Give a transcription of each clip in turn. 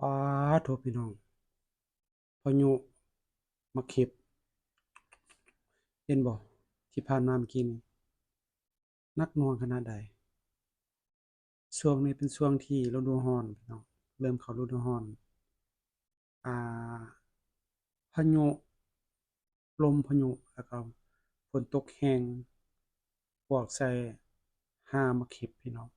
ປາໂທ້ ພີ່ນ້ອງ ພາຍຸໝາກເຫັບ ເຫັນບໍ່? ທີ່ຜ່ານມາເມື່ອກີ້ນີ້ ໜັກໜ່ວງຂະໜາດໃດ. ຊ່ວງນີ້ເປັນຊ່ວງທີ່ລະດູຮ້ອນ ພີ່ນ້ອງ ເລີ່ມເຂົ້າລະດູຮ້ອນ ອ່າ ພາຍຸ ລົມພາຍຸ ແລ້ວກໍຝົນຕົກແຮງ ບວກໃສ່ຮາກໝາກເຫັບ ພີ່ນ້ອງ.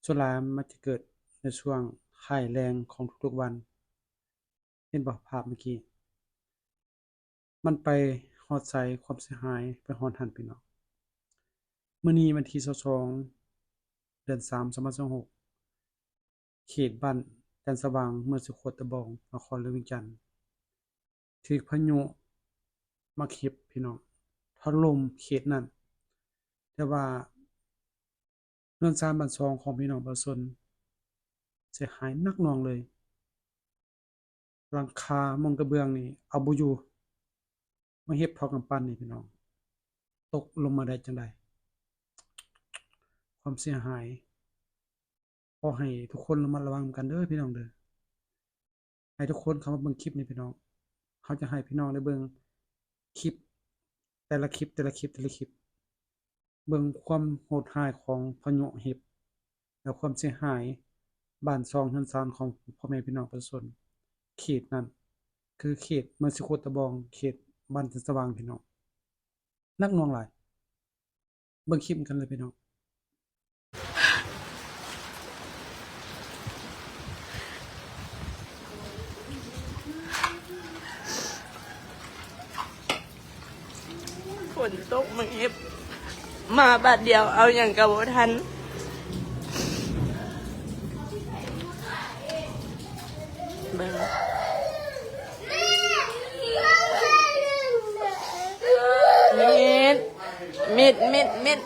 ສ່ວນຫຼາຍມັນຈະເກີດໃນຊ່ວງທ້າຍແລ້ງຂອງທຸກໆວັນ. ເຫັນບໍ່ ພາບເມື່ອກີ້? ມັນໄປຮອດໃສ ຄວາມເສຍຫາຍໄປຮອດຫັ້ນ ພີ່ນ້ອງ. ມື້ນີ້ວັນທີຊາວສອງ ເດືອນສາມ ສອງພັນຊາວຫົກ ເຂດບ້ານຈັນສະຫວ່າງ ເມືອງສະໂຄດຕະບອງ ນະຄອນຫຼວງວຽງຈັນ ຖືກພາຍຸໝາກເຫັບ ພີ່ນ້ອງ ຖະຫຼົ່ມເຂດນັ້ນ. ແຕ່ວ່າເຮືອນຊານບ້ານຊ່ອງຂອງພີ່ນ້ອງປະຊາຊົນເສຍຫາຍໜັກໜ່ວງເລີຍ. ຫຼັງຄາມຸງກະເບື້ອງນີ້ເອົາບໍ່ຢູ່. ໝາກເຫັບເທົ່າກຳປັ້ນນີ້ ພີ່ນ້ອງ ຕົກລົງມາໄດ້ຈັ່ງໃດ? ຄວາມເສຍຫາຍ. ຂໍໃຫ້ທຸກຄົນລະມັດລະວັງນຳກັນເດີ ພີ່ນ້ອງເດີ. ໃຫ້ທຸກຄົນເຂົ້າມາເບິ່ງຄລິບນີ້ ພີ່ນ້ອງ. ເຮົາຈະໃຫ້ພີ່ນ້ອງໄດ້ເບິ່ງຄລິບ ແຕ່ລະຄລິບ ແຕ່ລະຄລິບ ແຕ່ລະຄລິບ ເບິ່ງຄວາມໂຫດຮ້າຍຂອງພາຍຸເຫັບ ແລະ ຄວາມເສຍຫາຍບ້ານຊ່ອງເຮືອນຊານຂອງພໍ່ແມ່ພີ່ນ້ອງປະຊາຊົນເຂດນັ້ນ ຄືເຂດເມືອງສະໂຄດຕະບອງ ເຂດບ້ານຈັນສະຫວ່າງ ພີ່ນ້ອງ. ໜັກໜ່ວງຫຼາຍ. ເບິ່ງຄລິບນຳກັນເລີຍ ພີ່ນ້ອງ. ຝົນຕົກ ໝາກເຫັບມາບາດດຽວ ເອົາຫຍັງກໍບໍ່ທັນ. ເບິ່ງ ມິດ ມິດ ມິດ ມິດ.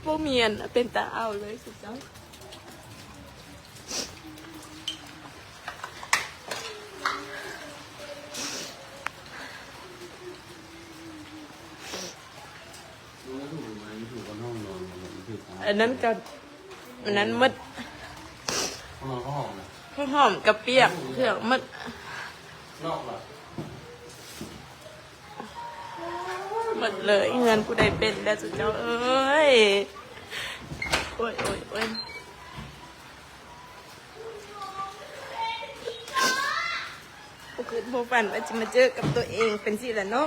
ບໍ່ມີອັນເປັນຕາເອົາເລີຍ ສຸດຍອດ. ອັນນັ້ນກໍ ອັນນັ້ນໝົດ ຫົວຫອມກໍປຽກ ເຄື່ອງໝົດ. ໝົດເລີຍ ເຮືອນຜູ້ໃດເປັນແດ່ ຊຸມເຈົ້າເອີຍ. ໂອ້ຍ ໂອ້ຍ ໂອ້ຍ ບໍ່ຄິດບໍ່ຝັນວ່າຊິມາເຈີກັບຕົວເອງເປັນຊີ້ລະເນາະ.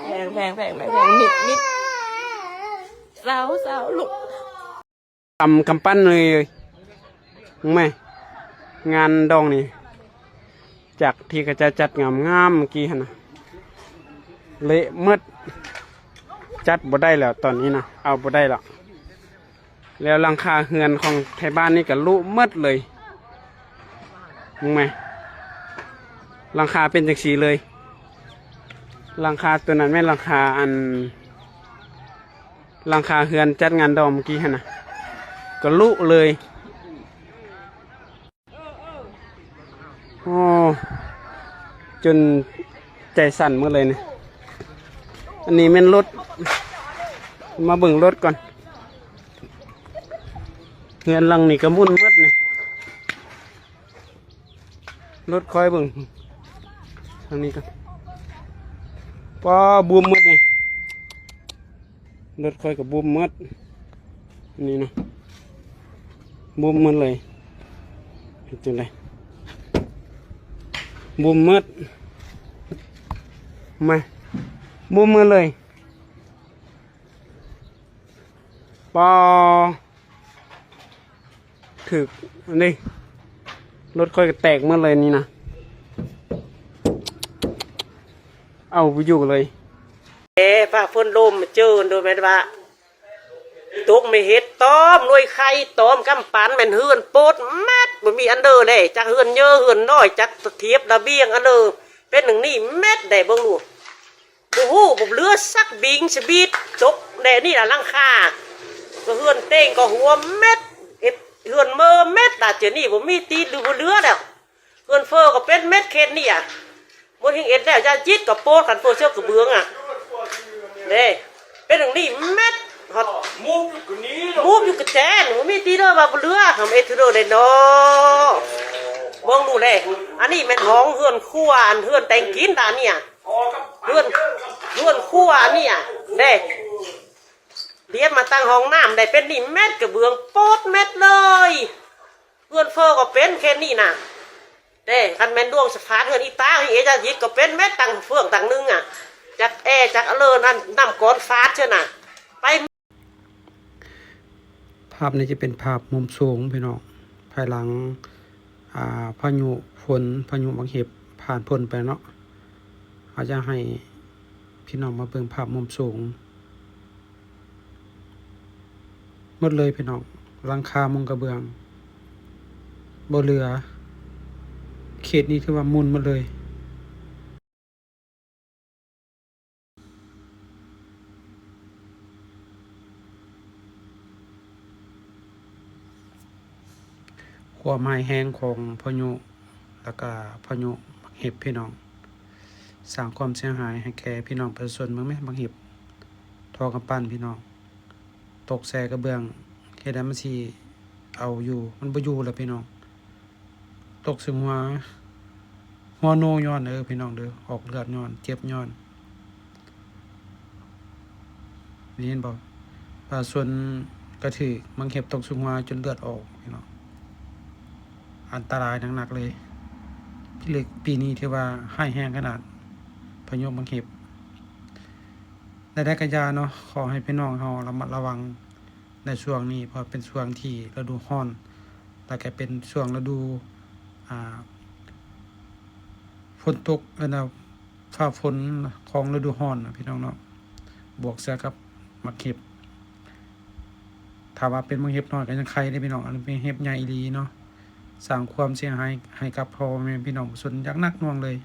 ແພງ ແພງ ແພງ ແພງ ມິດ ມິດ ເຊົາ ເຊົາ ລຸກ. ຕຳກຳປັ້ນເລີຍ ເບິ່ງແມ ງານດອງນີ້ ຈາກທີ່ເຂົາເຈົ້າຈັດງາມໆເມື່ອກີ້ຫັ້ນນະ ເລະໝົດ ຈັດບໍ່ໄດ້ແລ້ວຕອນນີ້ນະ ເອົາບໍ່ໄດ້ແລ້ວ. ແລ້ວຫຼັງຄາເຮືອນຂອງໄທບ້ານນີ້ກໍລຸໝົດເລີຍ ເບິ່ງແມ ຫຼັງຄາເປັນຈັ່ງຊີ້ເລີຍ. ຫຼັງຄາໂຕນັ້ນແມ່ນຫຼັງຄາ ອັນ ຫຼັງຄາເຮືອນຈັດງານດອງເມື່ອກີ້ຫັ້ນນະ ກໍລຸເລີຍ. ໂອ້ ຈົນໃຈສັ່ນໝົດເລີຍນີ້. ອັນນີ້ແມ່ນລົດ ມາເບິ່ງລົດກ່ອນ. ເຮືອນຫຼັງນີ້ກໍໝຸ່ນໝົດນີ້. ລົດຂ້ອຍເບິ່ງທາງນີ້ກໍ ປ້າ ບວມໝົດນີ້ ລົດຂ້ອຍກໍບວມໝົດ ນີ້ນະ ບວມໝົດເລີຍ ເຮັດຈັ່ງໃດ ບວມໝົດ ມາ ບວມໝົດເລີຍ ປ້າ ຖືກອັນນີ້ ລົດຂ້ອຍກໍແຕກໝົດເລີຍນີ້ນະ ເອົາບໍ່ຢູ່ເລີຍ ແຕ່ຟ້າຝົນລົມເຈີໂດຍແມ່ນວ່າ ຕົກແມ່ເຫັດຕອມ ໜ່ວຍໄຂ່ຕອມ ກຳປັ່ນ ແມ່ນເຮືອນໂປດແມັດ ບໍ່ມີອັນເດີເດ້ ຈັກເຮືອນເຍີເຮືອນນ້ອຍ ຈັກທຽບລະບຽງອັນເດີ ເປັນໜຶ່ງນີ້ແມັດໄດ໋ ເບິ່ງດູ ບໍ່ຮູ້ ບໍ່ເຫຼືອສັກບິງສະບີດ ຕົກແດ່ນີ້ລະຫຼັງຄາ ກໍເຮືອນເຕັງກໍຫົວແມັດ ເຮັດເຮືອນເມີແມັດ ດາດຈຽວນີ້ບໍ່ມີຕີນຫຼືບໍ່ເຫຼືອແລ້ວ ເຮືອນເຟີກໍເປັນແມັດເຂດນີ້ອະ ໝົດແຮງເຮັດແລ້ວ ຢາຈິດກໍໂປດ ຄັນເຟີເຊືອກກະເບື້ອງອະ ເດ້ ເປັນຫຍັງນີ້ແມັດ ຮອດ ມູບຢູ່ກະນີ້ ມູບຢູ່ກະແຈນ ບໍ່ມີຕີເດີວ່າບໍ່ເຫຼືອ ທຳເອັດເດີໄດ໋ເນາະ ເບິ່ງດູແລ ອັນນີ້ແມ່ນຫ້ອງເຮືອນຄົວ ອັນເຮືອນແຕ່ງກິນດານີ້ອະ ເຮືອນ ເຮືອນຄົວອັນນີ້ອະ ເດ້ ລຽບມາຕັ້ງຫ້ອງນ້ຳໄດ້ ເປັນນີ້ແມັດ ກະເບື້ອງໂປດແມັດເລີຍ ເຮືອນເຟີກໍເປັນແຄ່ນີ້ນະ ແຕ່ຄັນແມ່ນດວງສະພານເຮືອນອີຕາ ເອຈາຢິດກໍເປັນແມັດ ຕັ້ງເຟືອງຕັ້ງໜຶ່ງອະ ຈັກແອ ຈັກອະເລີ ນັ້ນ ນ້ຳກ້ອນຟາດເທື່ອນະ ໄປ ພາບນີ້ຈະເປັນພາບມຸມສູງພີ່ນ້ອງ ພາຍຫຼັງ ອ່າ ພາຍຸຝົນ ພາຍຸບັກເຫັບຜ່ານພົ້ນໄປເນາະ ເຮົາຈະໃຫ້ພີ່ນ້ອງມາເບິ່ງພາບມຸມສູງ ໝົດເລີຍພີ່ນ້ອງ ຫຼັງຄາມຸງກະເບື້ອງ ບໍ່ເຫຼືອ ເຂດນີ້ຖືວ່າໝຸ່ນໝົດເລີຍ. ຄວາມຮ້າຍແຮງຂອງພາຍຸ ແລ້ວກະພາຍຸບັກເຫັບພີ່ນ້ອງ ສ້າງຄວາມເສຍຫາຍໃຫ້ແກ່ພີ່ນ້ອງປະຊາຊົນ ເບິ່ງແມະ ບັກເຫັບ ທໍ່ກຳປັ່ນພີ່ນ້ອງ ຕົກໃສ່ກະເບື້ອງ ເຮັດໃດມັນຊິເອົາຢູ່ ມັນບໍ່ຢູ່ແລ້ວພີ່ນ້ອງ ຕົກໃສ່ຫົວ ຫົວໂນຍ້ອນເດີພີ່ນ້ອງເດີ ອອກເລືອດຍ້ອນ ເຈັບຍ້ອນ ນີ້ເຫັນບໍ່ ປະຊາຊົນກະຖືກບັກເຫັບຕົກໃສ່ຫົວຈົນເລືອດອອກພີ່ນ້ອງ ອັນຕະລາຍໜັກໆເລີຍ ປີນີ້ຖືວ່າຮ້າຍແຮງຂະໜາດ ພາຍຸບັກເຫັບ ໃດໆກະຢ່າເນາະ ຂໍໃຫ້ພີ່ນ້ອງເຮົາລະມັດລະວັງໃນຊ່ວງນີ້ ເພາະເປັນຊ່ວງທີ່ລະດູຮ້ອນ ແລ້ວກະເປັນຊ່ວງລະດູ ອ່າ ຝົນຕົກ ເອີ້ນວ່າ ຟ້າຝົນຂອງລະດູຮ້ອນນະພີ່ນ້ອງເນາະ ບວກໃສ່ກັບໝາກເຫັບ ຖ້າວ່າເປັນໝາກເຫັບນ້ອຍກະຍັງໄຄເດ້ພີ່ນ້ອງ ອັນນີ້ເປັນເຫັບໃຫຍ່ອີ່ຫຼີເນາະ ສ້າງຄວາມເສຍຫາຍໃຫ້ກັບພໍ່ແມ່ພີ່ນ້ອງປະຊາຊົນຢ່າງໜັກໜ່ວງເລີຍ